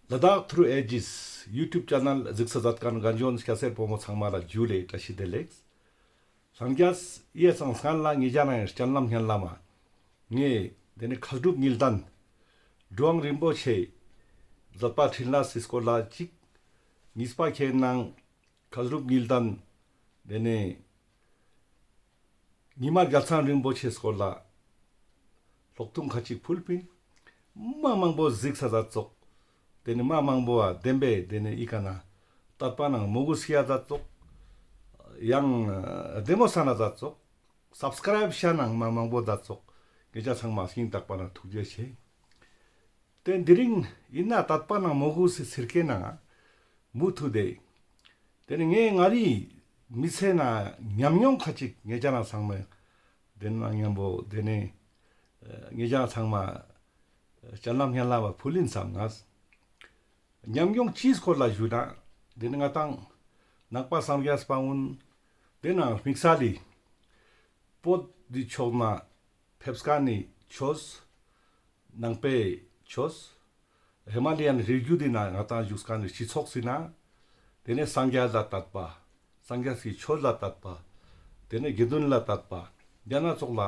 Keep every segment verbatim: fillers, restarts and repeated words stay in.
ལ་དྭགས་ཐྲུ་ཨེ་ཇིས་ཡུ་ཊུབ་ཆེ་ནལ་གཟིགས་ས་མཛད་མཁན་རྒན་གཞོན་སྐྱ་སེར་ཕོ་མོ་ཚང་མ་ལ་ཇུ་ལེ་བཀྲ་ཤིས་བདེ་ལེགས། ལྷན་རྒྱས་ཡེ་སང་སྔན་ལ་ངེད་ཅག་ནང་སྤྱན་ལམ་སྙན་ལམ་མ་ངས་དེ་ནས་མཁས་གྲུབ་དངུལ་ལྡན་གྲུབ་དབང་རིན་པོ་ཆེ་མཛད་པ་འཕྲིན་ལས་སི་སྐོར་ལ་གཅིག། གཉིས་པ་ཁེ་ནང་མཁས་གྲུབ་དངུལ་ལྡན་དེ་ནས་ཉི་མ་རྒྱལ་མཚན་རིན་པོ་ཆེ་སྐོར་ལ་ལྷག་ཐུང་ཁ་ཅིག་ཕུལ་པིན། མ་མང་པོ་གཟིགས་ས་ཛད་ཙོག། དེ་ནས་མ་མང་པོ་བ་བདེན་པའི་དེ་ནས་ཨི་ཀ་ན་དད་པ་ནང་མོས་གུས་སྐྱེ་ཡ་ཛད་ཙོག། ཡང་བདེ་མོ་ས་ན་ཛད་ཙོག། སབ་སི་ཀ་རའིབ་ཤ་ནང་མ་མང་པོ་ཛད་ཙོག། ངེད་ཅག་ཚང་མ་སྙིང་ཐག་པ་ནས་ཐུགས་རྗེ་ཆེ། དེ་འདི་རིང་ཡིན་ན་དད་པ་ནང་མོས་གུས་སི་སིར་ཀེ་ནང་མུ་མཐུད་དེ། དེ་ནས་ངས་ང་རི་མི་ཚེ་ནང་ཉམས་མྱོང་ཁ་ཅིག་ངེད་ཅག་ནང་ཚང་མས་དེ་ནང་མཉམ་པོ་དེ་ནས་ངེད་ཅག་ཚང་མ་སྤྱན་ལམ་སྙན་ལམ་བ་ཕུལ་ཡིན་བསམ་ང་། ཉམས་མྱོང་ཅིའི་སྐོར་ལ་ཞུ་ན། དེ་ནི་ང་ཏང་ནང་པ་སངས་རྒྱས་པ་གུན་དེ་ནང་དམིགས་བསལ་ལི་བོད་དི་ཕྱོགས་ནས་ཕེབས་མཁན་ནི་ཆོས། ནང་པའི་ཆོས། ཧི་མ་ལ་ཡན་རི་རྒྱུད་དི་ནང་ང་ཏང་བཞུགས་མཁན་ནི་སྤྱི་ཚོགས་སི་ནང་། དེ་ནས་སངས་རྒྱས་ལ་དད་པ། སངས་རྒྱས་སི་ཆོས་ལ་དད་པ། དེ་ནས་དགེ་འདུན་ལ་དད་པ། རྒྱ་ནག་ཚོགས་ལ་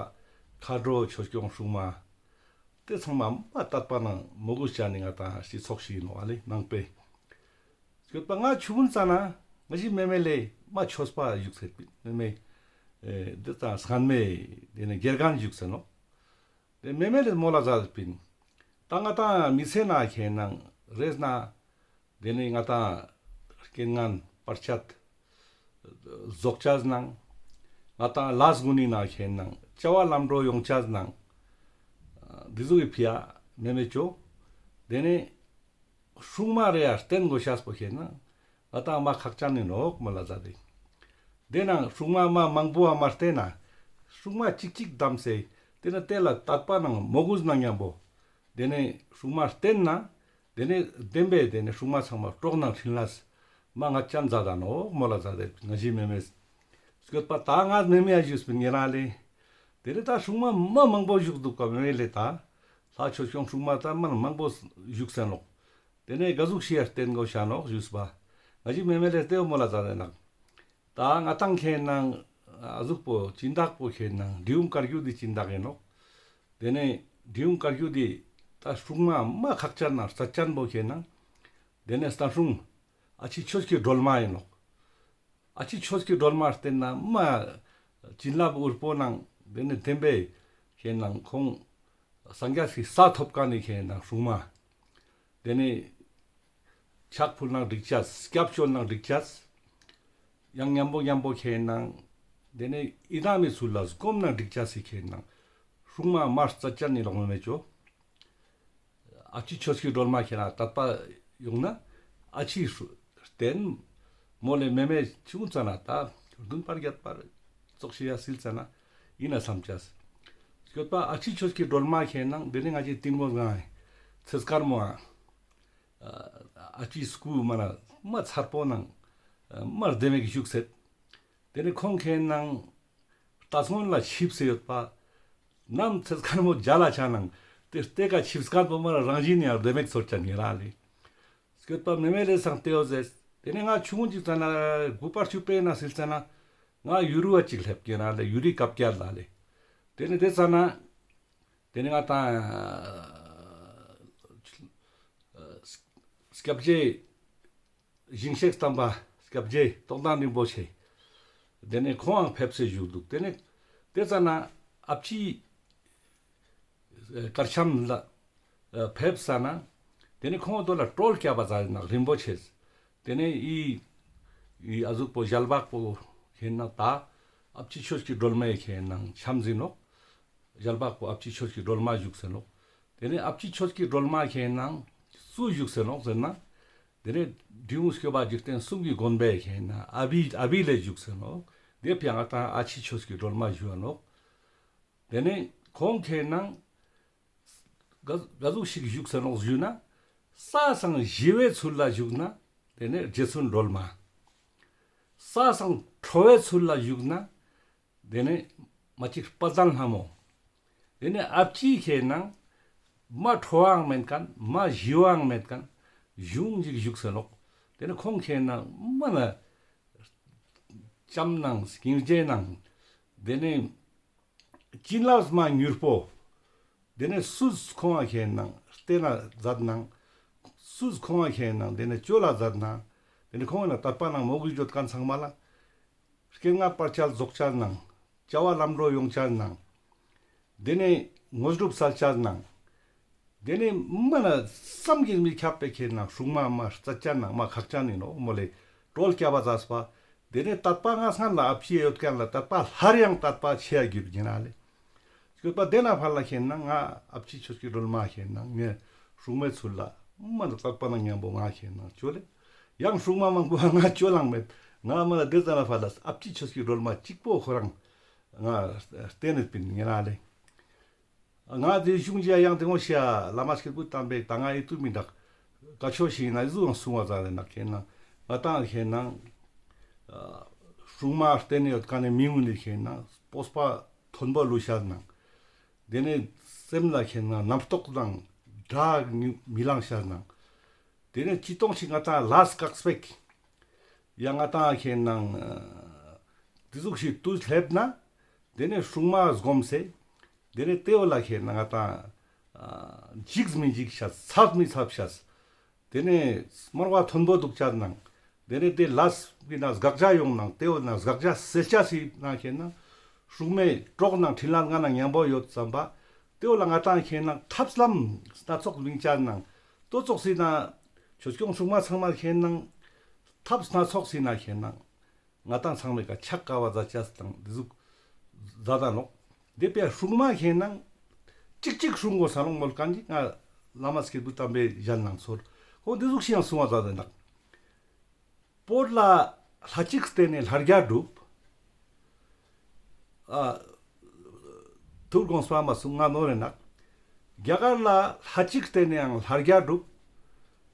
མཁའ་འགྲོ་ཆོས་སྐྱོང་སྲུང་མ། དེ་ཚང་མ་མ་དད་པ་ནང་མོས་གུས་བྱ་ནི་ང་ཏང་སྤྱི་ཚོགས་ཤིག་ཡིན་ནོག་ཨ་ལེ་ནང་པའི། སྐྱོད་པ་ང་ཆུང་ངུན་ཙ་ན་ང་ཞི་མེ་མེ་ལེ་མ་ཆོས་པ་བཞུགས་སེ་པིན། མེ་མེ་ཨེ་འདི་ཙ་སྔན་མེ་དེ་ནས་དགེ་རྒན་བཞུགས་སེ་ནོག། དེ་མེ་མེ་ལེ་མོལ་ལ་ཛད་པིན། ད་ང་ཏང་མི་ཚེ་ནང་ཁེ་ནང་རེས་ན་དེ་ནས་ང་ཏང་རྐྱེན་ངན་བར་ཆད་རྫོགས་ཅས་ནང་། ང་ཏང་ལས་གུན་ནི་ནང་ཁེ་ནང་བྱ་བ་ལམ་འགྲོ་ཡོང་ཅས་ནང་། འདི་ཟུག་གི་ཕི་ཡ་མེ་མེ་ཅོ། དེ་ནས་སྲུང་མ་རེ་ཡ་བསྟེན་དགོས་ཤེས་པོ་ཁེ་ནང་ང་ཏང་མ་ཁག་ཅན་ནི་ནོག་མོལ་ལ་ཛད་དེ། དེ་ནང་སྲུང་མ་མ་མང་པོ་བ་མ་བསྟེན་ན། སྲུང་མ་གཅིག་གཅིག་བདམས་སེ། དེ་ནས་དེ་ལ་དད་པ་ནང་མོས་གུས་ནང་མཉམ་པོ། དེ་ནས་སྲུང་མ་བསྟེན་ན། དེ་ནས་བདེན་པའི་དེ་ནས་སྲུང་མ་ཚང་མ་གྲོགས་ནང་འཕྲིན་ལས་མ་ང་ཅན་ཛད་ད་ནོག་མོལ་ལ་ཛད་དེ་ང་ཞི་མེ་མེ། སྐྱོད་པ་ད་ང་མེ་མེ་ཡ་བཞུགས་པིན་ཉེ་རང་ལེ། དེ་ནས་ད་སྲུང་མ་མ་མང་པོ་བཞུགས་འདུག་ག་མེ་མེ་ལེ་ད། ལྷ་ཆོས་སྐྱོང་སྲུང་མ་ད་མ་མང་པོ་བཞུགས་སེ་ནོག། དེ་ནས་ག་ཟུག་ཤེས་བསྟེན་དགོས་ཤ་ནོག་ཞུས་པ། ང་ཞི་མེ་མེ་ལེ་དེ་བོ་མོལ་ལ་ཛད་དེ་ནོག། ད་ང་ཏང་ཁེ་ནང་ཨ་ཟུག་པོ་སྦྱིན་བདག་པོ་ཁེ་ནང་འབྲི་གུང་བཀའ་བརྒྱུད་དི་སྦྱིན་བདག་ཡིན་ནོག། དེ་ནས་འབྲི་གུང་བཀའ་བརྒྱུད་དི་ད་སྲུང་མ་མ་ཁག་ཅན་ནང་རྩ་ཅན་པོ་ཁེ་ནང་། དེ་ནས་སྟན་སྲུང་ཨ་ཕྱི་ཆོས་ཀྱི་སྒྲོལ་མ་ཡིན་ནོག། ཨ་ཕྱི་ཆོས་ཀྱི་སྒྲོལ་མ་བསྟེན་ན་མ་བྱིན་རླབས་འུར་པོ་ནང་དེ་ནས་བདེན་པའི་ཁེ་ནང་ཁོང་སངས་རྒྱས་སི་ས་ཐོབ་མཁན་ནི་ཁེ་ནང་སྲུང་མ། དེ་ནས་ཕྱག་ཕུལ་ནང་འགྲིག་ཅས། སྐྱབས་བཅོལ་ནང་འགྲིག་ཅས། ཡང་མཉམ་པོ་མཉམ་པོ་ཁེ་ནང་དེ་ནས་ཡི་དམ་མི་ཚུལ་ལ་སྒོམ་ནང་འགྲིག་ཅས་སི་ཁེ་ནང་སྲུང་མ་མ་རྩ་ཅན་ནི་ལོག་མེ་མེ་ཅོ། ཨ་ཕྱི་ཆོས་ཀྱི་སྒྲོལ་མ་ཁེ་ན་དད་པ་ཡོང་ན་ཨ་ཕྱི་བསྟེན། མོ་ལེ་མེ་མེ་ཆུང་ཙ་ན་ད་བདུན་པར་བརྒྱད་པར་ཙོགས་ཤིག་ཡ་སིལ་ཙ་ན་ཡིན་ན་བསམ་ཅས། སྐྱོད་པ་ཨ་ཕྱི་ཆོས་ཀྱི་སྒྲོལ་མ་ཁེ་ནང་དེ་ནི་ང་ཅི་ཏིང་མོ་ང་ཚེ་སྐར་མོ་ཨ་ཨ་ཕྱི་སྐུ་མ་ན་མ་མཚར་པོ་ནང་མ་བདེ་མོ་ཞིག་བཞུགས་སེད། དེ་ནས་ཁོང་ཁེ་ནང་ལྟ་སྔོན་ལ་ཆིབས་སེ་ཡོད་པ། ནམ་ཚེ་སྐར་མོ་མཇལ་ལ་ཆ་ནང་དེ་ལྟས་ཀ་ཆིབས་སྐར་པོ་མ་རང་བཞིན་ཡང་བདེ་མོ་ཚོར་ཅན་ཉེ་རང་ལེ། སྐྱོད་པ་མེ་མེ་ལེ་སང་ལྟས་ཡོད་ཟེར། དེ་ནས་ང་ཆུང་ངུན་ཅིག་ཙ་ན་དགུ་པར་བཅུ་པའི་ནང་སིལ་ཙ་ན་ང་ཡུ་རུ་བ་ཅིག་སླེབས་ཉེ་རང་ལེ། ཡུ་རི་ཀབ་ཀྱལ་ལ་ལེ། དེ་ནས་དེ་ཙ་ན་དེ་ནས་ང་ཏང་སྐྱབས་རྗེ་ཞིང་གཤེགས་དམ་པ་སྐྱབས་རྗེ་རྟོགས་ལྡན་རིན་པོ་ཆེ། དེ་ནས་ཁོང་ཡང་ཕེབས་སེ་བཞུགས་འདུག། དེ་ནས་དེ་ཙ་ན་ཨ་ཕྱི་གར་འཆམ་ལ་ཕེབས་ས་ན་དེ་ནས་ཁོང་དོ་ལ་སྤྲོལ་སྐྱབས་པ་ཙ་ན་རིན་པོ་ཆེ། དེ་ནས་ཨི་ཨི་ཨ་ཟུག་པོ་ཞལ་འབག་པོ་ཁེ་ནང་ད་ཨ་ཕྱི་ཆོས་ཀྱི་སྒྲོལ་མའི་ཁེ་ནང་འཆམ་ཟིན་ནོག། ཞལ་འབག་པོ་ཨ་ཕྱི་ཆོས་ཀྱི་སྒྲོལ་མ་བཞུགས་སེ་ནོག། དེ་ནས་ཨ་ཕྱི་ཆོས་ཀྱི་སྒྲོལ་མ་ཁེ་ནང་སུ་བཞུགས་སེ་ནོག་ཟེར་ན། དེ་ནས་འབྲི་གུང་སྐྱོབ་པ་འཇིག་རྟེན་གསུམ་གྱི་མགོན་པོའི་ཁེ་ནང་ཨ་བི་ཨ་བི་ལེ་བཞུགས་སེ་ནོག། དེ་ཕི་ཡ་ང་ཏང་ཨ་ཕྱི་ཆོས་ཀྱི་སྒྲོལ་མ་བཞུགས་ནོག། དེ་ནས་ཁོང་ཁེ་ནང་ག་ག་ཟུག་ཞིག་བཞུགས་སེ་ནོག་ཞུ་ན། ས་སང་ཞི་བའི་ཚུལ་ལ་བཞུགས་ན་དེ་ནས་རྗེ་བཙུན་སྒྲོལ་མ། ས་སང་ཁྲོ་བའི་ཚུལ་ལ་བཞུགས་ན། དེ་ནས་མ་གཅིག་དཔལ་ལྡན་ལྷ་མོ། དེ་ནས་ཨ་ཕྱི་ཁེ་ནང་མ་ཁྲོ་བའང་མེད་མཁན་མ་ཞི་བའང་མེད་མཁན། གཞུང་ཞིག་བཞུགས་སེ་ནོག། དེ་ནས་ཁོང་ཁེ་ནང་མ་ན་ལྕམ་ནང་སྙིང་རྗེ་ནང་དེ་ནས་བྱིན་རླབས་མ་མྱུར་པོ། དེ་ནས་སུས་ཁོང་ང་ཁེ་ནང་བསྟེན་ན་མཛད་ནང་། སུས་ཁོང་ང་ཁེ་ནང་དེ་ནས་བཅོལ་ལ་མཛད་ནང་། དེ་ནས་ཁོང་ང་དད་པ་ནང་མོས་གུས་ཡོད་མཁན་ཚང་མ་ལ། རྐྱེན་ངན་བར་ཆད་རྫོགས་ཅེས་ནང་། བྱ་བ་ལམ་འགྲོ་ཡོང་ཅེས་ནང་། དེ་ནས་དངོས་གྲུབ་སལ་ཅེས་ནང་། དེ་ནས་མ་ན་བསམ་གྱིས་མི་ཁྱབ་པའི་ཁེ་ནང་སྲུང་མ་མ་རྩ་ཅན་ནང་མ་ཁག་ཅན་ཡིན་ནོག་མོལ་ལེ། གྲོལ་སྐྱབས་པ་མཛད་པ། དེ་ནས་དད་པ་ང་སྔར་ལ་ཨ་ཕྱི་ཡོད་མཁན་ལ་དད་པ་སླར་ཡང་དད་པ་ཆེ་ཡ་གྱུར་ཡིན་ན་ལེ། སྐྱོད་པ་དེ་ན་ཕར་ལ་ཁེ་ནང་ང་ཨ་ཕྱི་ཆོས་ཀྱི་སྒྲོལ་མ་ཁེ་ནང་ངའི་སྲུང་མའི་ཚུལ་ལ་མ་ན་དད་པ་ནང་མཉམ་པོ་ང་ཁེ་ནང་བཅོལ་ལེ། ཡང་སྲུང་མ་མང་པོ་ང་བཅོལ་ལང་མེད། ང་མ་ན་དེ་ཙ་ན་ཕར་ལ་ཨ་ཕྱི་ཆོས་ཀྱི་སྒྲོལ་མ་གཅིག་པོ་ཁོ་རང་ང་བསྟེན་ནས་པིན་ཡིན་ན་ལེ། ང་དེ་གཞུང་ཞིག་ཡང་དེ་ངོ་ཤེས་ཡ་བླ་མ་སྐྱེས་བུ་དམ་པའི་ད་ང་ཨི་ཏུ་མི་འདག་ག་ཆོ་ཞིག་ན་ཨི་ཟུག་ཡང་གསུང་བ་ཙ་རེ་ན་ཁེ་ནང་ང་ཏང་ཁེ་ནང་སྲུང་མ་བསྟེན་ནས་ཡོད་མཁན་ནི་མི་ངུ་ནི་ཁེ་ནང་སྤོས་པ་མཐོན་པོ་ལུས་ཤ་ནང་། དེ་ནས་སེམས་ལ་ཁེ་ནང་རྣམ་རྟོག་དང་དགྲ་མི་ལང་ཤ་ནང་། དེ་ནས་ཅི་གཏོང་ཞིག་ང་ཏང་ལས་བཀག་སྤེག་ཡང་ང་ཏང་ཁེ་ནང་དེ་ཟུག་ཞིག་དུས་སླེབས་ན། དེ་ནས་སྲུང་མ་སྒོམ་སེ། དེ་ནས་དེ་བོ་ལ་ཁེ་ནང་ང་ཏང་འཇིགས་མི་འཇིགས་ཤ་ཚབ་མི་ཚབ་ཤ། དེ་ནས་སྨྲ་བ་མཐོན་པོ་འདུག་ཅེས་ནང་། དེ་ནས་དེ་ལས་གི་ན་དགག་བྱ་ཡོང་ནང་དེ་བོ་ན་དགག་བྱ་སེལ་ཅེས་སི་ནང་ཁེ་ནང་སྲུང་མའི་གྲོགས་ནང་འཕྲིན་ལས་ང་ན་མཉམ་པོ་ཡོད་ཙམ་པ། དེ་བོ་ལ་ང་ཏང་ཁེ་ནང་ཐབས་ལམ་སྣ་ཚོགས་ལིང་ཅེས་ནང་། ཏོ་ཙོགས་སི་ན་ཆོས་སྐྱོང་སྲུང་མ་ཚང་མ་ཁེ་ནང་ཐབས་སྣ་ཚོགས་སི་ན་ཁེ་ནང་ང་ཏང་ཚང་མའི་ཀ་ཕྱག་དཀའ་བ་མཛད་ཅེས་དང་འདི་ཟུག་མཛད་ད་ནོག། དེ་པའི་སྲུང་མ་ཁེ་ནང་གཅིག་གཅིག་སྲུང་དགོས་ས་ལོང་མོལ་མཁན་གྱི་ང་བླ་མ་སྐྱེས་བུ་དམ་པའི་ཞལ་ནང་ཚོར་ཁོང་འདི་ཟུག་ཤིག་ཡང་གསུང་བ་མཛད་དེ་འདུག། བོད་ལ་ལྷ་གཅིག་བསྟེན་ནས་ལྷ་བརྒྱ་སྒྲུབ། ཨ། ཐུགས་དགོངས་པ་མ་གསུང་ང་ནོར་རེ་ནག། རྒྱ་གར་ལ་ལྷ་གཅིག་བསྟེན་ནས་ཡང་ལྷ་བརྒྱ་སྒྲུབ།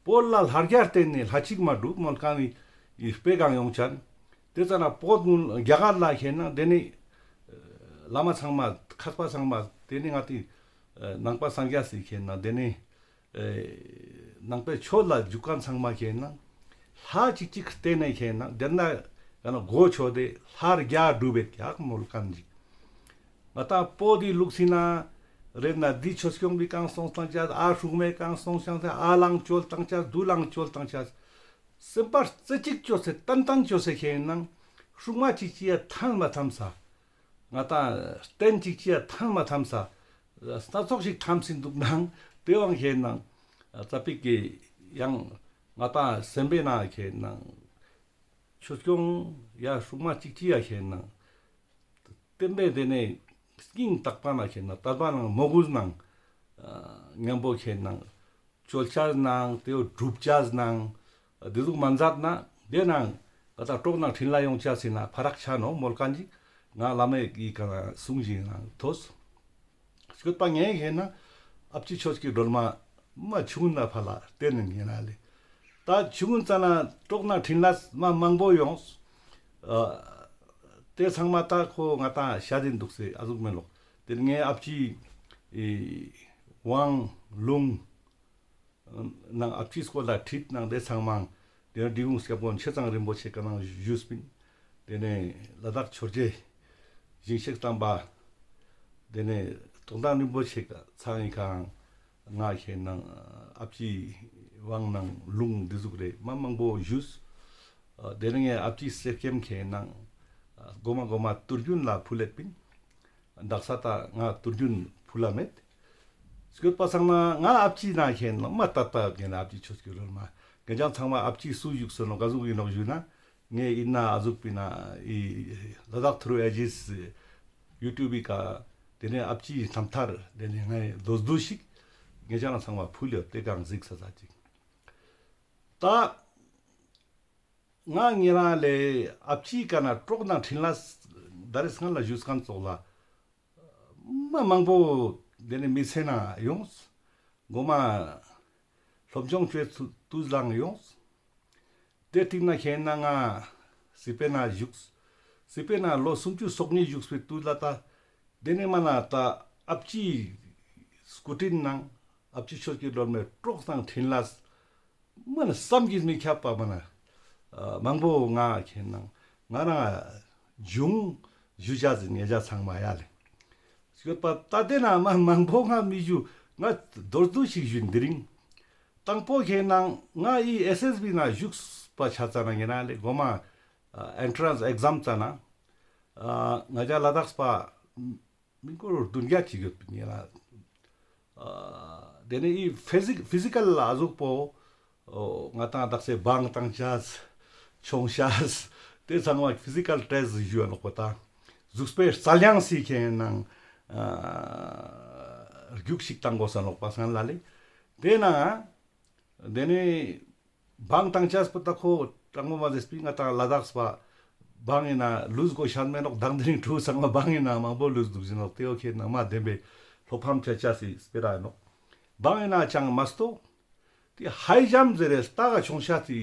བོད་ལ་ལྷ་བརྒྱ་བསྟེན་ནས་ལྷ་གཅིག་མ་སྒྲུབ་མོལ་མཁན་ནི་དཔེ་གང་ཡོང་ཅན། དེ་ཙ་ན་བོད་ངུན་རྒྱ་གར་ལ་ཁེ་ནང་དེ་ནི་བླ་མ་ཚང་མ་མཁས་པ་ཚང་མ་དེ་ནི་ང་ཏི་ནང་པ་སངས་རྒྱས་སི་ཁེ་ནང་དེ་ནི། ནང་པའི་ཆོས་ལ་འཇུག་མཁན་ཚང་མ་ཁེ་ནང་ལྷ་གཅིག་གཅིག་བསྟེན་ནས་ཁེ་ནང་དེ་ན་ཡང་ན་གོ་ཆོད་དེ་ལྷ་བརྒྱ་སྒྲུབ་པའི་ཡག་མོལ་མཁན་ཅིག། ང་ཏང་བོད་དི་ལུགས་སི་ན་རེད་ན་འདི་ཆོས་སྐྱོང་བི་གང་སོང་བཏང་ཅེས། ཨ་སྲུང་མའི་གང་སོང་ཅེས། ཨ་ལང་བཅོལ་བཏང་ཅེས། དུ་ལང་བཅོལ་བཏང་ཅེས། སེམས་པ་རྩེ་གཅིག་བཅོས་སེ་ཏན་ཏན་བཅོས་སེ་ཁེ་ནང་སྲུང་མ་གཅིག་གཅིག་ཡ་ཐམ་མ་ཐམ་ས། ང་ཏང་རྟེན་གཅིག་གཅིག་ཡ་ཐམ་མ་ཐམ་ས། སྣ་ཚོགས་ཤིག་ཐམ་སིན་འདུག་ནང་དེ་བང་ཁེ་ནང་ཙ་པིག་གི་ཡང་ང་ཏང་སེམས་པའི་ནང་ཁེ་ནང་ཆོས་སྐྱོང་ཡ་སྲུང་མ་གཅིག་གཅིག་ཡ་ཁེ་ནང་བསྟན་པའི་དེ་ནས་སྙིང་ཐག་པ་ན་ཁེ་ནང་དད་པ་ནང་མོས་གུས་ནང་མཉམ་པོ་ཁེ་ནང་བཅོལ་ཅེས་ནང་དེ་བོ་སྒྲུབ་ཅེས་ནང་དེ་ཟུག་མ་མཛད་ན་དེ་ནང་ང་ཏང་གྲོགས་ནང་འཕྲིན་ལས་ཡོང་ཅེས་སི་ན་ཕ་རག་ཆ་ནོག་མོལ་མཁན་ཅིག་ང་བླ་མའི་གི་ག་ན་གསུང་ཞིག་ནང་ཐོས། སྐྱོད་པ་ངས་ཁེ་ནང་ཨ་ཕྱི་ཆོས་ཀྱི་སྒྲོལ་མ་མ་ཆུང་ན་ཕ་ལ་བསྟེན་ནས་ཡིན་ན་ལེ། ད་ཆུང་ཙ་ན་གྲོགས་ནང་འཕྲིན་ལས་མ་མང་པོ་ཡོངས། ཨ། དེ་ཚང་མ་ད་ཁོ་ང་ཏང་ཤ་དེ་འདུག་སེ་ཨ་ཟུག་མེད་ལོག། དེ་ངའི་ཨ་ཕྱི་ཨི་དབང་ལུང་ནང་ཨ་ཕྱི་སྐོར་ལ་ཁྲིད་ནང་དེ་ཚང་མ་དེ་འབྲི་གུང་སྐྱབས་མགོན་ཆེ་ཚང་རིན་པོ་ཆེ་ག་ནང་བཞུགས་པིན། དེ་ནས་ལ་དྭགས་ཆོས་རྗེ་ཞིང་གཤེགས་དམ་པ། དེ་ནས་རྟོགས་ལྡན་རིན་པོ་ཆེ་ག་ཚང་ཡིན་ཁང་ང་ཁེ་ནང་ཨ་ཕྱི་དབང་ནང་ལུང་འདི་ཟུག་རེ་མ་མང་པོ་བཞུགས། དེ་ནས་ངས་ཨ་ཕྱི་གསེར་སྐྱེམས་ཁེ་ནང་གོ་མ་གོ་མ་དུར་རྒྱུན་ལ་ཕུལ་ལེད་པིན། དག་ས་ད་ང་དུར་རྒྱུན་ཕུལ་ལ་མེད། སྐྱོད་པ་སང་ན་ང་ཨ་ཕྱི་ན་ཁེ་ནང་མ་ཏད་པ་ཡོད་ཁེ་ན་ཨ་ཕྱི་ཆོས་ཀྱི་སྒྲོལ་མ་ངེད་ཅག་ཚང་མ་ཨ་ཕྱི་སུ་བཞུགས་སོ་ནོ་ག་ཟུག་ཡིན་ནོག་ཞུ་ན། ངས་ཡིན་ན་ཨ་ཟུག་པིན་ན་ཨི་ལ་དྭགས་ཐུརུ་ཨེ་ཇིས་ཡུ་ཊུབ་བི་ཀ་དེ་ནས་ཨ་ཕྱི་རྣམ་ཐར་དེ་ནས་ངས་རྡོ་རྡོ་ཞིག་ངེད་ཅག་ན་ཚང་མ་ཕུལ་ཡོད་དེ་གང་གཟིགས་ས་ས་ཅིག། ད་ང་ཉེ་རང་ལས་ཨ་ཕྱི་ཀ་ན་གྲོགས་ནང་འཕྲིན་ལས་ད་རེས་སྔ་ལ་བཞུགས་མཁན་ཙོགས་ལ། མ་མང་པོ་དེ་ནས་མི་ཚེ་ན་ཡོངས། མགོ་མ་སློབ་སྦྱོང་བྱེད་དུས་ལའང་ཡོངས། དེ་སྟིང་ན་ཁེ་ན་ང་སི་པེ་ན་བཞུགས། སི་པེ་ན་ལོ་སུམ་ཅུ་སོ་གཉིས་བཞུགས་པའི་དུས་ལ་ད་དེ་ནས་མ་ན་ད་ཨ་ཕྱི་སྐུ་དྲིན་ནང་ཨ་ཕྱི་ཆོས་ཀྱི་སྒྲོལ་མའི་གྲོགས་དང་འཕྲིན་ལས་ མ་ན་བསམ་གྱིས་མི་ཁྱབ་པ་མ་ན་ཨ་མང་པོ་ང་ཁེ་ནང་ང་རང་འབྱུང་ཞུ་ཅེས་ཟིན་ཉེ་ཅེས་ཚང་མ་ཡ་ལེ། སྐྱོད་པ་ད་དེ་ན་མ་མང་པོ་ང་མི་ཞུ། ང་མདོར་བསྡུས་ཤིག་ཞུ་འདི་རིང་། དང་པོ་ཁེ་ནང་ང་ཨི་ཨེས་ཨེས་བི་ན་ཞུགས་པ་ཆ་ཙ་ན་ཉེ་ན་ལེ་གོ་མ་ཨེན་ཊྲན་སི་ཨེག་ཛམ་ཙ་ན་ཨ་ང་ཅ་ལ་དྭགས་པ་མི་སྐོར་བདུན་བརྒྱ་ཅིག་ཡོད་པིན་ཡ་ལ། ཨ་དེ་ནས་ཨི་ཕི་ཟིག་ཕི་ཟི་ཀལ་ལ་གཟུགས་པོ་ཨོ་ང་དང་དག་སེ་བང་བཏང་ཅེས་མཆོང་ཅེས་དེ་ཚང་མ་ཕི་ཟི་ཀལ་ཊེསྚ་ཞུ་ཡ་ནོག་པ་ད། གཟུགས་པོའི་རྩལ་ཡང་སི་ཁེ་ནང་ཨ་རྒྱུགས་ཤིག་བཏང་དགོས་ས་ནོག་པ་སང་ལ་ལེ། དེ་ན་དེ་ནས་བང་བཏང་ཅེས་པོ་ད་ཁོ་དྲང་མོ་མ་ཟེར་པིན་ང་དང་ལ་དྭགས་པ་བང་ཡིན་ན་ལུས་དགོས་ཤ་མེད་ནོག། དང་དེ་རིང་ཕྲུ་གུ་ཚང་མ་བང་ཡིན་ན་མང་པོ་ལུས་འདུག་ཟིན་ནོག། དེ་འོ་ཁེ་ནང་མ་བདེན་པའི་བློ་ཕམ་ཆ་ཅེས་སི་སྤེ་ར་ཡིན་ནོག། བང་ཡིན་ན་ཅང་མ་སྟོ། དེ་ཧའི་ཇམ་ཟེར་རེ་ལྟ་ག་མཆོང་ཅེས་སི་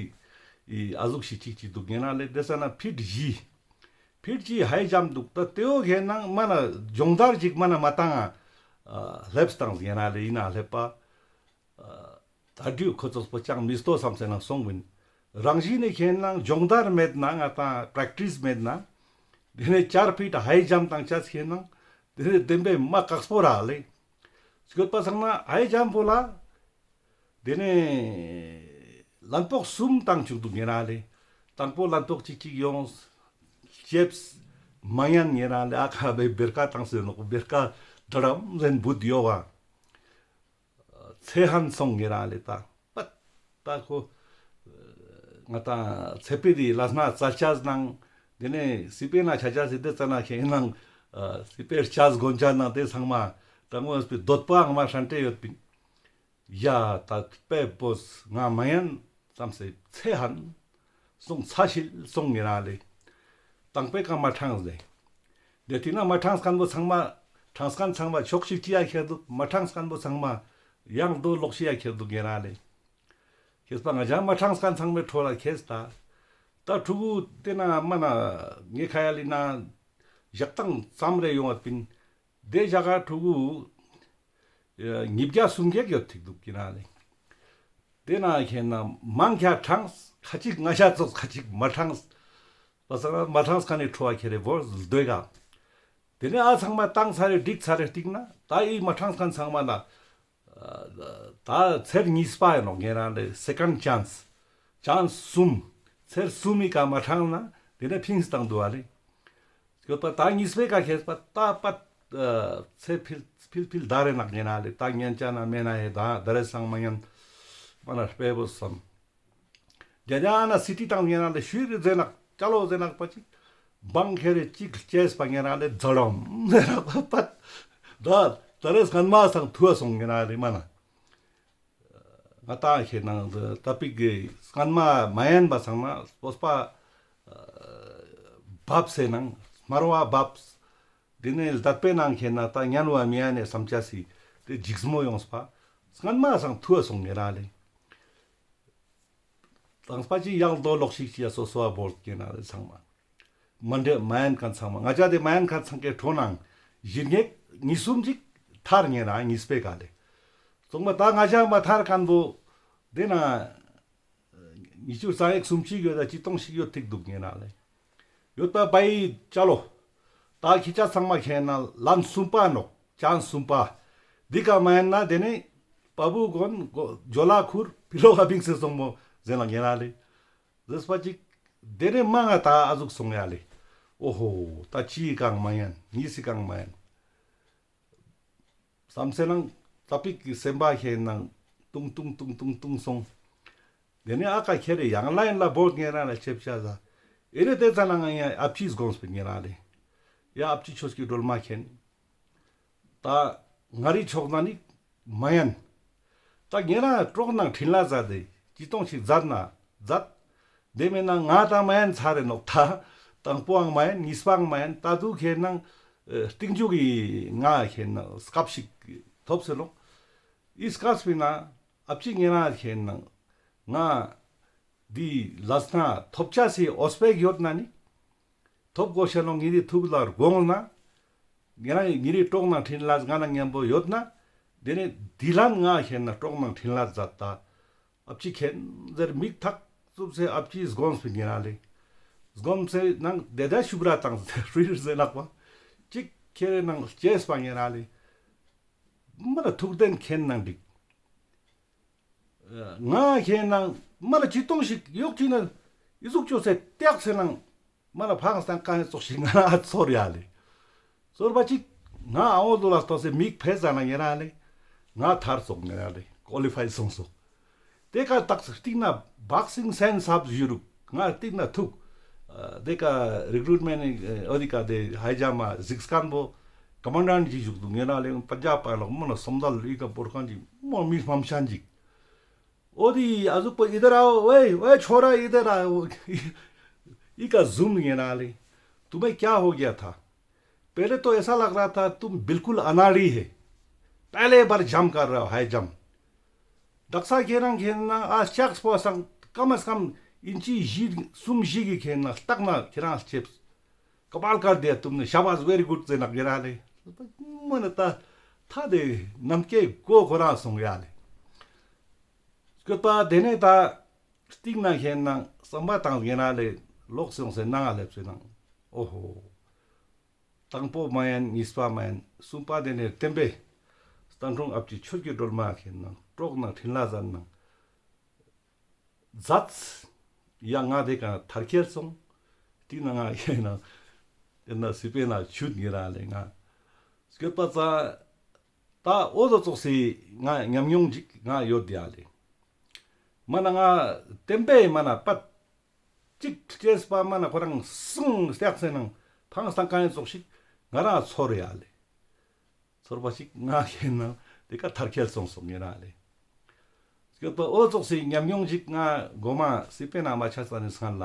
ཨ་གཟུགས་ཤིག་ཅིག་ཅིག་འདུག་ཉེ་ན་ལེ། དེ་ས་ན་ཕིཊ་བཞི་ཕིཊ་བཞི་ཧའི་ཇམ་འདུག། ད་དེ་འོ་ཁེ་ནང་མ་ན་སྦྱོང་བརྡར་ཅིག་མ་ན་མ་བཏང་ང་ལེབས་བཏང་ཉེ་ན་ལེ་ཡིན་ན་ལེབས་པ། ཨ་ད་དུས་ཁོ་ཚོགས་པོ་ཅང་མི་སྟོ་བསམ་སེ་ན་སོང་བིན། རང་བཞིན་ནི་ཁེ་ནང་སྦྱོང་བརྡར་མེད་ན་ང་དང་པྲེག་ཊིས་མེད་ན། དེ་ནས་ཅར་ཕིཊ་ཧའི་ཇམ་བཏང་ཅེས་ཁེ་ནང་དེ་ནས་བདེན་པའི་མ་དཀགས་པོ་ར་ལེ། སྐྱོད་པ་སང་ན་ཧའི་ཇམ་པོ་ལ་དེ་ནས་ལན་ཕོག་གསུམ་བཏང་བཅུག་འདུག་ཉེ་རང་ལེ། དང་པོ་ལན་ཕོག་ཅིག་ཅིག་ཡོངས་ལྕེབས་མ་ཉན་ཉེ་རང་ལེ། ཨ་ཁ་བའི་བེར་ཀ་བཏང་སེ་ནོག། བེར་ཀ་དྲ་རམ་ཟེན་བུད་ཡོ་བ། ཚེ་ཧན་སོང་ཉེ་རང་ལེ། ད་པད་ད་ཁོ་ང་དང་ཚེ་འཕེལ་དེ་ལ་སྣ་བཙལ་ཅེས་ནང་དེ་ནས་སི་པེ་ན་ཆ་ཅེས་སི་དེ་ཙ་ན་ཁེ་ནང་སི་པེ་ཅེས་དགོན་ཅེས་ནང་དེ་ཚང་མ་དྲང་མོ་སྤེ་འདོད་པ་ངོ་མ་ཧྲན་ཏེ་ཡོད་པིན། ཡ་ད་པེ་བོས་ང་མ་ཡན་བསམ་སེ་ཚེ་ཧན་སོང་ཚ་ཤིལ་སོང་ཉེ་རང་ལེ། དང་པེ་ཀ་མ་ཕྲང་ཟེ། དེ་དེ་ན་མ་ཕྲང་མཁན་པོ་ཚང་མ་ཕྲང་མཁན་ཚང་མ་ཕྱོགས་ཤིག་ཅི་ཡ་ཁྱེར་འདུག། མ་ཕྲང་མཁན་པོ་ཚང་མ་ཡང་རྡོ་ལོག་ཤི་ཡ་ཁྱེར་འདུག་ཉེ་རང་ལེ། ཁྱེད་པ་ང་ཅ་མ་ཕྲང་མཁན་ཚང་མའི་ཁྲོད་ལ་ཁྱེད་ད། ད་ཕྲུ་གུ་དེ་ན་མ་ན་ངའི་ཁ་ཡ་ལི་ན་ཞག་དང་ཙམ་རེ་ཡོང་བ་པིན། དེ་ཞག་ག་ཕྲུ་གུ་ཉིས་བརྒྱ་སུམ་བརྒྱ་ཡོད་ཐིག་འདུག་ཀྱི་ན་ལེ། དེ་ན་ཁྱེད་ན་མང་ཁྱ་ཕྲང་ཁ་ཅིག་ང་ཞ་ཙོགས་ཁ་ཅིག་མ་ཕྲང་། པ་སང་མ་ཕྲང་མཁན་ནི་ཁྲོ་བ་ཁྱེད་རེ་བོར་ལྡོས་ག། དེ་ནས་ཨ་ཚང་མ་བཏང་ཚར་རེ་བསྒྲིགས་ཚར་རེ་སྟིང་ན་ད་ཨི་མ་ཕྲང་མཁན་ཚང་མ་ལ་ད་ཚེར་གཉིས་པ་ཡིན་ནོག། ཉེ་རང་ལེ་སེ་ཀན་ཌ་ཅན་སི། ཅན་སི་གསུམ། ཚེར་གསུམ་ཡི་ཀ་མ་ཕྲང་ན་དེ་ནས་ཕིངས་བཏང་འདུག་ཨ་ལེ། སྐྱོད་པ་ད་གཉིས་པའི་ཀ་ཁྱེད་པ་ད་པ་ཚེ་ཕིལ་ཕིལ་ཕིལ་ད་རེ་ནག་ཉེ་རང་ལེ། ད་ཉན་ཅ་ན་མེ་ན་ཧེ་ད་ད་རེ་སང་མ་ཉན་མ་ན་སྤེ་བོ་སམ། རྒྱ་རྒྱ་ན་སི་ཊི་དང་ཉེ་རང་ལེ་ཤུལ་རེ་ཟེ་ནག་ཅ་ལོ་ཟེ་ནག་པ་ཅིག། བང་ཁེ་རེ་ཅིག་ལྕེས་པ་ཉེ་རང་ལེ་ཛ་ལོམ་ཟེ་ནག་པ་པད། ད་ད་རེ་སྔན་མ་སང་ཐུ་བ་སོང་ཉེ་རང་ལེ་མ་ན། ང་ཏང་ཁེ་ནང་ད་པིག་གི་སྔན་མ་མ་ཡན་པ་ཚང་མ་སྤོས་པ་བབས་སེ་ནང་སྨར་བ་བབས། དེ་ནས་ལྡད་པའི་ནང་ཁེ་ན་ད་ཉན་བ་མི་ཡན་ནས་བསམ་ཅ་སི་དེ་འཇིགས་མོ་ཡོངས་པ། སྔན་མ་སང་ཐུ་བ་སོང་ཉེ་རང་ལེ། དང་པ་ཅི་ཡང་རྡོ་ལོག་ཤིག་ཅི་ཡ་སོ་སོ་བ་བོར་ཉེ་རང་ལེ་ཚང་མ། མ་འདྲེ་མ་ཡན་ཁན་ཚང་མ་ང་ཅག་དེ་མ་ཡན་ཁན་ཚང་ཀའི་ཁྲོ་ནང་ཞི་སྙེག་གཉིས་གསུམ་ཅིག་ཐར་ཉེ་རང་གཉིས་པའི་ཀ་ལེ། ཚང་མ་ད་ང་ཅག་མ་ཐར་ཁན་བོ་དེ་ན་ཉི་ཤུ་རྩ་ཡག་སུམ་ཅིག་ཡོད་ད་ཅི་སྟོང་ཞིག་ཡོད་ཐིག་འདུག་ཉེ་རང་ལེ། ཡོད་པ་བའི་ཅ་ལོ། ད་ཁྱི་ཅག་ཚང་མ་ཁེ་ན་ལན་གསུམ་པ་ནོག་ཅན་གསུམ་པ། འདི་ཀ་མ་ཡན་ན་དེ་ནི་པ་བུ་གོན་གོ་ཇོ་ལ་ཁུར་ཕི་ལོ་ག་བིང་སེ་སོང་མོ་ཟེར་ན་ཉེ་རང་ལེ། ཟེར་པ་ཅིག་དེ་ནི་མ་ང་ད་ཨ་ཟུག་སོང་ཡ་ལེ། ཨོ་ཧོ་ད་ཅི་ཡི་ཀང་མ་ཡན་ཉིས་སི་ཀང་མ་ཡན། བསམ་སེ་ནང་ད་པིག་གི་སེམས་པ་ཁེ་ནང་ཏུང་ཏུང་ཏུང་ཏུང་ཏུང་སོང་། དེ་ནས་ཨ་ཀ་ཁྱེར་རེ་ཡང་ལ་ཡིན་ལ་བོར་ཉེ་རང་ལ་ཆེབ་ཤ་ཟ། ཨེ་རེ་དེ་ཙ་ན་ང་ཡང་ཨ་ཕྱིས་དགོངས་པའི་ཉེ་རང་ལེ། ཡ་ཨ་ཕྱི་ཆོས་ཀྱི་སྒྲོལ་མ་མཁྱེན། ད་ང་རི་ཕྱོགས་ན་ནི་མ་ཡན། ད་ཉེ་རང་གྲོགས་ནང་འཕྲིན་ལ་མཛད་དེ་ཅི་གཏོང་ཞིག་མཛད་ན་མཛད། དེ་མེད་ན་ང་ད་མ་ཡན་ཚར་རེ་ནོག་ད། དང་པོའང་མ་ཡན་གཉིས་པའང་མ་ཡན་ད་དུ་ཁེ་ནང་། ཨེ་རྟིང་མཇུག་གི་ང་ཁེ་ནང་སྐབས་ཤིག་ཐོབ་སེ་ནོག། ཨི་སྐབས་པི་ན་ཨ་ཕྱི་ཉེ་རང་ཁེ་ནང་ང་འདི་ལས་ན་ཐོབ་ཆ་སི་འོས་པེག་ཡོད་ན་ནི། ཐོབ་གོ་ཤེས་ནོ་ཉེ་རི་ཐུགས་ལ་དགོངས་ན། ཉེ་རང་ཉེ་རི་གྲོགས་ནང་འཕྲིན་ལས་ང་ན་མཉམ་པོ་ཡོད་ན། དེ་ནི་འདི་ལན་ང་ཁེ་ན་གྲོགས་ནང་འཕྲིན་ལས་མཛད་ད། ཨབ་ཅི་ཁེན་ཟེར་མིག་ཐག་ཙུབ་སེ་ཨབ་ཅི་སྒོམས་པིན་ཉེ་རང་ལེ། སྒོམས་སེ་ནང་དེ་དེ་ཤུབ་ར་དང་རུལ་ཟེར་ལག་པ་ཅིག་ཁྱེར་ནང་ལྕེས་པ་ཉེ་རང་ལེ། མ་ལ་ཐུག་དེན་ཁེན་ནང་འགྲིག་ང་ཁེན་ནང་མ་ལ་ཅི་གཏོང་ཞིག་ཡོག་ཅི་ན་ཨི་ཟུག་ཅོ་སེ་ཏེག་སེ་ནང་མ་ལ་ཕངས་སྟངས་གང་ཙོགས་ཤིག་ང་ཚོར་ཡ་ལེ། ཚོར་བ་ཅིག་ང་ཨ་འོ་དུ་ལ་ལྟོས་སེ་མིག་ཕེ་ཟ་ན་ཉེ་རང་ལེ། ང་ཐར་སོང་ཉེ་རང་ལེ། ཀོ་ལི་ཕའི་སོང་སོང་། དེ་ཀ་ཏག་སྟིང་ན་བག་སིང་སེན་སབ་ཞུ་རུག་ང་སྟིང་ན་ཐུག་དེ་ཀ་རིག་རུཊ་མེན་ཨོ་དི་ཀ་དེ་ཧའི་ཇམ་མ་གཟིགས་མཁན་པོ་ཀོ་མན་ཌན་ཅིག་བཞུགས་འདུག་ཉེ་རང་ལེ། པ་ཇ་པ་ལོག་མོ་ན་སོམ་དལ་ཨི་ཀ་པོར་ཁན་ཅིག་མོ་མི་ཕམ་ཤན་ཅིག་ཨོ་དི་ཨ་ཟུག་པོ་ཨི་དར་ཨའོ། ཝེ་ཝེ་ཆོ་ར་ཨི་དར་ཨའོ། ཨི་ཀ་ཟུམ་ཉེ་རང་ལེ། तुम्हें क्या हो गया था? पहले तो ऐसा लग रहा था तुम बिल्कुल अनाड़ी है। पहले बार जंप कर रहे हो, हाई जंप। དག་ས་ཁྱེད་རང་ཁེན་ན་ཨ་ལྕགས་པོ་སང་ཀམ་སེ་ཀམ་ཨིན་ཅི་བཞི་གསུམ་བཞི་གི་ཁེན་ན་ལྟག་ན་ཁྱེད་རང་ལྕེབས། कमाल कर दिया तुमने, शाबाश, very good ཟེར་ན་ཉེ་རང་ལེ། མོ་ན་ད་ཐ་དེ་ནམ་ཀའི་གོ་ཁོ་རང་སོང་ཡ་ལེ། སྐྱོད་པ་དེ་ནས་ད་སྟིང་ན་ཁེན་ན་བསམ་པ་དང་ཉེ་རང་ལེ་ལོག་སོང་སེ་ནང་ང་སླེབས་སེ་ནང་། ཨོ་ཧོ། དང་པོ་མ་ཡན་གཉིས་པ་མ་ཡན་གསུམ་པ་དེ་ནས་བསྟན་པའི་སྟན་སྒྲོན་ཨབ་ཅི་ཆོས་ཀྱི་སྒྲོལ་མ་ཁེན་ན་གྲོགས་ནང་འཕྲིན་ལས་ཟན་ནང་མཛད། ཡ་ང་དེ་ཀ་ཐར་ཁྱེར་སོང་། དེ་ན་ང་ཡེ་ན་དེ་ན་སི་པེ་ན་ཆུད་ཉེ་རང་ལེ། ང་སྐྱོད་པ་ཙ་ད་འོ་དོ་ཙོགས་སི་ང་ཉམས་མྱོང་ཅིག་ང་ཡོད་ཡ་ལེ། མ་ན་ང་བསྟན་པའི་མ་ན་པད་ཅིག་ལྕེས་པ་མ་ན་ཁོ་རང་སུང་སྟེགས་སེ་ནང་ཕངས་སྟངས་གང་ཙོགས་ཤིག་ང་རང་ཚོར་ཡ་ལེ། ཚོར་བ་ཞིག་ང་ཁེན་ན་དེ་ཀ་ཐར་ཁྱེར་སོང་སོང་ཉེ་རང་ལེ། སྐྱོད་པ་འོ་ཙོགས་སི་ཉམས་མྱོང་ཞིག་ང་གོ་མ་སི་པེ་ན་མ་ཆ་ས་ནི་སང་ལ་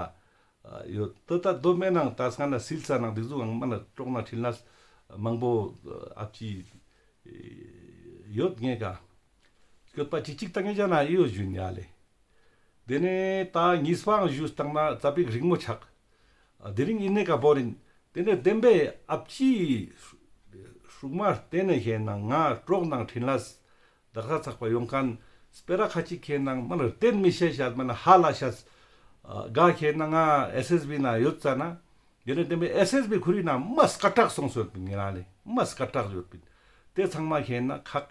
ཡོད། ད་ད་དོ་མེ་ནང་ད་སང་ལ་སིལ་ས་ནང་དེ་ཟུག་ཨང་མ་ན་གྲོགས་ནང་འཕྲིན་ལས་མང་པོ་ཨབ་ཅི་ཡོད་ངེ་ཀ། སྐྱོད་པ་ཅིག་ཅིག་ད་ངེ་ཅ་ན་ཨི་ཡོ་ཞུན་ཡ་ལེ། དེ་ནས་ད་གཉིས་པའང་ཞུས་བཏང་ན་ཙ་པིག་རིང་མོ་ཆགས། ཨ་དེ་རིང་ཨི་ནེ་ཀ་བོ་རིན། དེ་ནས་བསྟན་པའི་ཨབ་ཅི་སྲུང་མ་བསྟེན་ནས་ཁེན་ན་ང་གྲོགས་ནང་འཕྲིན་ལས་དག་ས་ཚགས་པ་ཡོང་མཁན་སྤེ་ར་ཁ་ཅིག་ཁེན་ན་མ་ན་བསྟེན་མི་ཤེས་ཤ་མ་ན་ཧ་ལ་ཤ་ག་ཁེན་ན་ང་ཨེས་ཨེས་བི་ན་ཡོད་ཙ་ན། དེ་ནས་བསྟན་པའི་ཨེས་ཨེས་བི་ཁུ་རི་ན་མ་སྐད་གྲགས་སོང་སོད་པིན་ཉེ་རང་ལེ། མ་སྐད་གྲགས་ཡོད་པིན། དེ་ཚང་མ་ཁེན་ན་ཁག་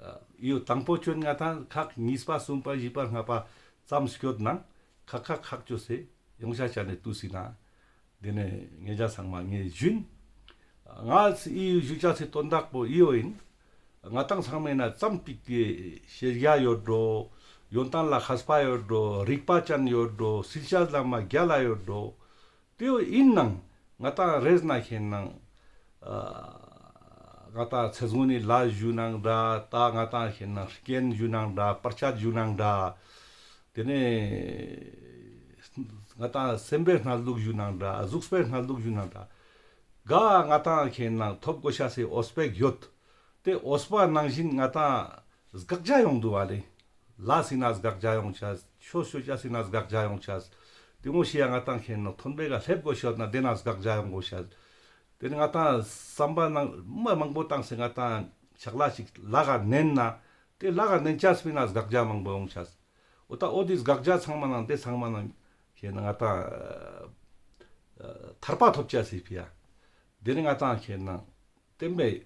ཨ་ཡོ་དང་པོ་ཆོན་ང་ཏང་ཁག་གཉིས་པ་གསུམ་པ་བཞི་པ་ལྔ་པ་ཙམ་སྐྱོད་ནང་ཁག་ཁག་ཁག་ཅོས་སེ་ཡོང་ཤ་ཆ་ནས་ཏུས་སི་ན། དེ་ནས་ངེ་ཅ་ཚང་མ་ངེ་ཞུན། ང་ཨི་ཞུ་ཆ་སི་དོན་དག་པོ་ཨི་ཡོ་ཨིན། ང་ཏང་ཚང་མའི་ན་ཙམ་པིག་དེ་ཤེས་རྒྱ་ཡོད་འགྲོ། ཡོན་ཏན་ལ་མཁས་པ་ཡོད་འགྲོ། རིག་པ་ཅན་ཡོད་འགྲོ། སིལ་ཤ་ལ་མ་རྒྱལ་ལ་ཡོད་འགྲོ། དེའོ་ཨིན་ནང་ང་ཏང་རེས་ན་ཁེན་ནང་ང་ཏང་ཚེ་སྔོན་ནི་ལ་ཞུ་ནང་འདྲ། ད་ང་ཏང་ཁེན་ནང་རྐྱེན་ཞུ་ནང་འདྲ། བར་ཆད་ཞུ་ནང་འདྲ། དེ་ནས་ང་ཏང་སེམས་པའི་སྣ་ལུགས་ཞུ་ནང་འདྲ། གཟུགས་པོའི་སྣ་ལུགས་ཞུ་ནང་འདྲ། ག་ང་ཏང་ཁེན་ནང་ཐོབ་གོ་ཤ་སེ་འོས་པེག་ཡོད། དེ་འོས་པ་ནང་བཞིན་ང་ཏང་དགག་བྱ་ཡོང་འདུག་བ་ལེ། ལ་སི་ན་དགག་བྱ་ཡོང་ཆ། ཆོས་ཤོད་ཅ་སི་ན་དགག་བྱ་ཡོང་ཆ། དེ་ངོ་ཤེས་ཡ་ང་ཏང་ཁེན་ན་ཐོན་པའི་ག་སླེབས་དགོས་ཤོད་ན་དེ་ན་དགག་བྱ་ཡོང་དགོས་ཤ། དེ་ནི་ང་ཏང་བསམ་པ་ནང་མ་མང་པོ་བཏང་སེ་ང་ཏང་ཕྱག་ལས་ཤིག་ལ་ག་ནན་ན་དེ་ལ་ག་ནན་ཆ་སི་ན་དགག་བྱ་མང་པོ་ཡོང་ཆ། འོ་ད་འོ་དེ་དགག་བྱ་ཚང་མ་ནང་དེ་ཚང་མ་ནང་ཁེན་ན་ང་ཏང་ཐར་པ་ཐོབ་ཆ་སི་ཕི་ཡ། དེ་ནི་ང་ཏང་ཁེན་ན་བསྟན་པའི་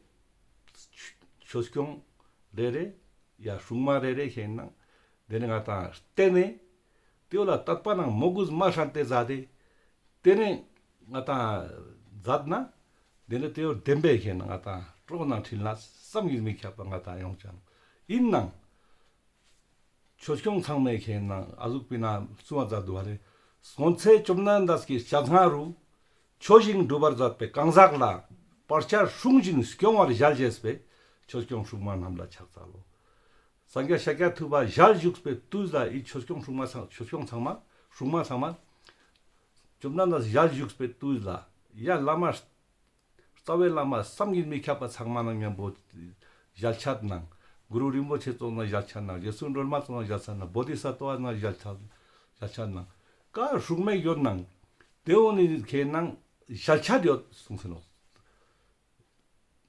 ཆོས་སྐྱོང་རེ་རེ་ཡ་སྲུང་མ་རེ་རེ་ཁེན་ན་དེ་ནི་ང་ཏང་བསྟེན་ནས་དེ་བོ་ལ་དད་པ་ནང་མོས་གུས་མ་ཧྲན་ཏེ་མཛད་དེ་དེ་ནི་ང་ཏང་མཛད་ན་དེ་ནི་དེ་བོ་བདེན་པའི་ཁེན་ན་ང་ཏང་གྲོགས་ནང་འཕྲིན་ལས་བསམ་གྱིས་མི་ཁྱབ་པ་ང་ཏང་ཡོང་ཅང་ཨིན་ནང་། ཆོས་སྐྱོང་ཚང་མའི་ཁེན་ན་ཨ་ཟུག་པི་ན་གསུང་བ་མཛད་འདུག་བ་རེད། སྔོན་ཚེ་བཅོམ་ལྡན་འདས་ཀྱི་ཞལ་སྔ་རུ། ཆོས་བཞིན་སྒྲུབ་པར་མཛད་པའི་གང་ཟག་ལ། བར་ཆད་སྲུང་ཞིང་སྐྱོང་བར་ཞལ་བཞེས་པའི། ཆོས་སྐྱོང་སྲུང་མ་རྣམས་ལ་ཕྱག་འཚལ་ལོ། སངས་རྒྱས་ཤཱཀྱ་ཐུབ་པ་ཞལ་བཞུགས་པའི་དུས་ལ་ཨི་ཆོས་སྐྱོང་སྲུང་མ་ཚང་ཆོས་སྐྱོང་ཚང་མ་སྲུང་མ་ཚང་མ། བཅོམ་ལྡན་འདས་ཞལ་བཞུགས་པའི་དུས་ལ་ཡ་བླ་མ། རྩ་བའི་བླ་མ་བསམ་གྱིས་མི་ཁྱབ་པ་ཚང་མ་ནང་མཉམ་པོ་ཞལ་ཆད་ནང་། གུ་རུ་རིན་པོ་ཆེ་ཙོགས་ནང་ཞལ་ཆད་ནང་། རྗེ་བཙུན་སྒྲོལ་མ་ཙོགས་ནང་ཞལ་ཆད་ནང་། བོ་དྷི་ས་ཏྭ་ནང་ཞལ་ཆད་ཞལ་ཆད་ནང་། ཀ་སྲུང་མའི་ཡོད་ནང་། དེ་འོ་ནི་ཁེན་ནང་ཞལ་ཆད་ཡོད་གསུངས་སེ་ནོག།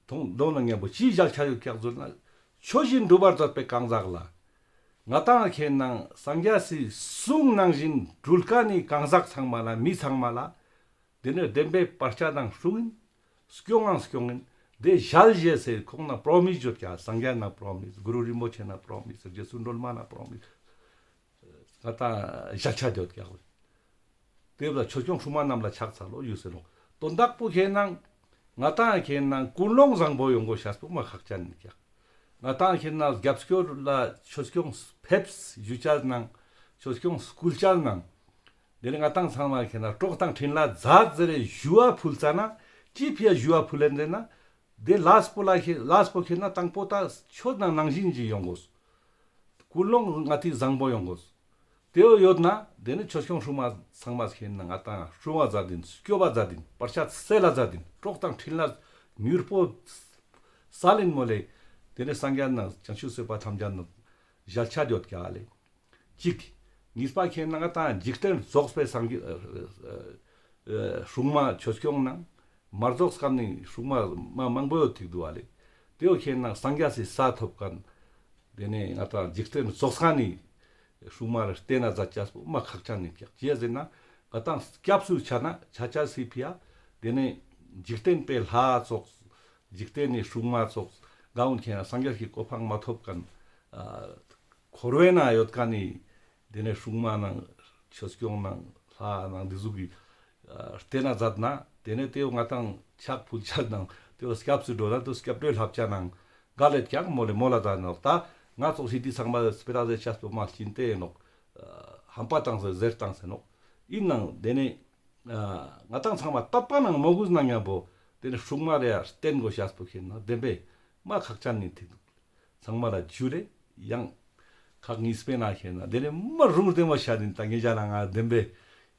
དོང་དོང་ནང་མཉམ་པོ་ཅི་ཞལ་ཆད་ཡོད་ཀྱག་ཟེར་ན། ཆོས་བཞིན་སྒྲུབ་པར་མཛད་པའི་གང་ཟག་ལ། ང་ཏང་ཁེ་ནང་སངས་རྒྱས་སི་གསུང་ནང་བཞིན་འགྲུལ་ཁན་ནི་གང་ཟག་ཚང་མ་ལ་མི་ཚང་མ་ལ། དེ་ནས་བདེན་པའི་བར་ཆད་དང་སྲུང་ཡིན། སྐྱོང་ངང་སྐྱོང་ཡིན། དེ་ཞལ་བཞེས་སེ་ཁོང་ནང་པྲོ་མིས་བརྗོད་ཀྱག་སངས་རྒྱས་ནང་པྲོ་མིས། གུ་རུ་རིན་པོ་ཆེ་ནང་པྲོ་མིས། རྗེ་བཙུན་སྒྲོལ་མ་ནང་པྲོ་མིས། ང་ཏང་ཞལ་ཆད་བརྗོད་ཀྱག་དེ་བོ་ལ་ཆོས་སྐྱོང་སྲུང་མ་རྣམས་ལ་ཕྱག་འཚལ་ལོ་ཡོད་ཟེར་ནོག་དོན་དག་པོ་ཁེ་ནང་ང་ཏང་ཁེ་ནང་ཀུན་སློང་བཟང་པོ་ཡོང་དགོས་ཤེས་པོ་མ་ཁག་ཅན་ཡིན་ཀྱག་ང་ཏང་ཁེ་ནང་རྒྱབ་སྐྱོར་ལ་ཆོས་སྐྱོང་ཕེབས་ཞུ་ཅེས་ནང་ཆོས་སྐྱོང་སྐུལ་ཅེས་ནང་དེ་ནས་ང་ཏང་ཚང་མ་ཁེ་ནང་གྲོགས་དང་འཕྲིན་ལས་མཛད་ཟེར་རེ་ཞུ་བ་ཕུལ་ཙ་ན་ཅི་ཕི་ཡ་ཞུ་བ་ཕུལ་ལེན་ཟེར་ན། དེ་ལས་པོ་ལ་ཁེ་ལས་པོ་ཁེ་ནང་དང་པོ་ད་ཆོས་ནང་ནང་བཞིན་ཅིག་ཡོང་དགོས། ཀུན་སློང་ང་ཏི་བཟང་པོ་ཡོང་དགོས། དེ་བོ་ཡོད་ན་དེ་ནི་ཆོས་སྐྱོང་སྲུང་མ་ཚང་མ་ཁེ་ནང་ང་ཏང་སྲུང་བ་མཛད་ཡིན། སྐྱོབ་པ་མཛད་ཡིན། བར་ཆད་སེལ་ལ་མཛད་ཡིན། གྲོགས་དང་འཕྲིན་ལས་མྱུར་པོ་སལ་ཡིན་མོལ་ལེ། དེ་ནི་སངས་རྒྱས་ནང་བྱང་ཆུབ་སེམས་དཔའ་ཐམས་ཅད་ནང་ཞལ་ཆད་ཡོད་ཀྱག་ལེ། གཅིག་གཉིས་པ་ཁེ་ནང་ང་ཏང་འཇིག་རྟེན་རྫོགས་པའི་སངས་རྒྱས་ཨ་ཨ་ཨ་སྲུང་མ་ཆོས་སྐྱོང་ནང་མ་རྫོགས་ཁན་ནི་སྲུང་མ་མ་མང་པོ་ཡོད་ཐིག་འདུག་བ་ལེ། དེ་བོ་ཁེ་ནང་སངས་རྒྱས་སི་ས་ཐོབ་ཁན། དེ་ནས་ང་ཏང་འཇིག་རྟེན་རྫོགས་ཁན་ནི་སྲུང་མ་ར་བསྟེན་ན་མཛད་ཅེས་པོ་མ་ཁག་ཅན་ཡིན་ཀྱག་ཅི་ཡ་ཟེར་ན་ང་ཏང་སྐྱབས་སུ་ཆ་ན་ཆ་ཅེས་སི་ཕི་ཡ། དེ་ནས་འཇིག་རྟེན་པའི་ལྷ་ཚོགས། འཇིག་རྟེན་ནི་སྲུང་མ་ཚོགས། ག་འོན་ཁེ་ནང་སངས་རྒྱས་ཀྱི་གོ་འཕང་མ་ཐོབ་ཁན་ཨ་འཁོར་བའི་ནང་ཡོད་ཁན་ནི་དེ་ནས་སྲུང་མ་ནང་ཆོས་སྐྱོང་ནང་ལྷ་ནང་འདི་ཟུག་གི་ཨ་བསྟེན་ན་མཛད་ན་དེ་ནས་དེ་བོ་ང་ཏང་ཕྱག་ཕུལ་ཅེས་ནང་དེ་བོ་སྐྱབས་སུ་འགྲོ་ན་དེ་བོ་སྐྱབས་འགྲོའི་བསླབ་བྱ་ནང་ག་ལེད་ཀྱག་མོལ་ལེ་མོལ་ལ་མཛད་ནོག་ད་ང་ཚོགས་ཤིག་དེ་ཚང་མ་སྤེ་ར་ཟེར་ཅེས་པོ་མ་ལྕིན་ཏེ་ནོག་ཧམ་པ་བཏང་ཟེར་ཟེར་བཏང་ཟེར་ནོག་ཡིན་ནང་དེ་ནས་ཨ་ང་ཏང་ཚང་མ་དད་པ་ནང་མོས་གུས་ནང་མཉམ་པོ་དེ་ནས་སྲུང་མ་རེ་ཡ་བསྟེན་དགོས་ཤེས་པོ་ཁེ་ནང་བདེན་པའི་མ་ཁག་ཅན་ཡིན་ཐིག་འདུག་ཚང་མ་ལ་ཇུ་ལེ། ཡང་ཁག་གཉིས་པའི་ནང་ཁེ་ནང་དེ་ནས་མ་རུང་བདེན་པ་ཤད་ཡིན། ད་ངེད་ཅག་ལ་ང་བདེན་པའི་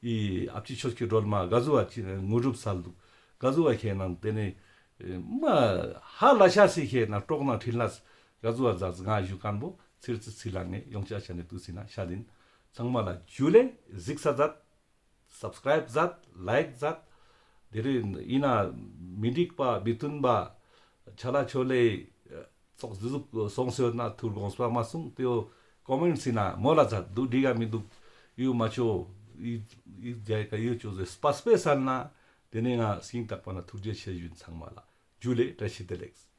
ཨི་ཨ་ཕྱི་ཆོས་ཀྱི་སྒྲོལ་མ་ག་ཟུག་བ་ཅི་དངོས་གྲུབ་སལ་འདུག་ག་ཟུག་བ་ཁེ་ནང་དེ་ནས་མ་ཧ་ལ་ཤ་སི་ཁེ་ནང་གྲོགས་ནང་འཕྲིན་ལས་ག་ཟུག་བ་མཛད་ང་ཞུ་ཁན་བོ་ཚིར་ཚི་ཚི་ལ་ངས་ཡོང་ཅེས་ཆ་ནས་དུས་སི་ན་ཤད་ཡིན། ཚང་མ་ལ་ཇུ་ལེ། གཟིགས་ས་མཛད། སབ་སི་ཀ་རེབ་མཛད། ལའིཀ་མཛད། དེ་རིང་ཡིན་ན་མི་འགྲིག་པ་མི་མཐུན་པ་ཆ་ལ་ཆོ་ལེ་ཙོགས་འདི་ཟུག་སོང་སོད་ན་ཐུར་དགོངས་པ་མ་གསུང་དེ་བོ་ཀོ་མེན་ཊ་སི་ན་མོལ་ལ་མཛད། འདུག་འགྲིག་ག་མི་འདུག་ཡོད་མ་ཆོ་ཡིད་ཡིད་རྒྱ་ཡི་ཀ་ཡོད་ཆོ་ཟེར་སྤ་སྤེ་སལ་ན་དེ་ནས་ང་སྙིང་ཐག་པ་ན་ཐུགས་རྗེ་ཆེ་ཞུ་ཡིན། ཚང་མ་ལ་ཇུ་ལེ། བཀྲ་ཤིས་བདེ་ལེགས།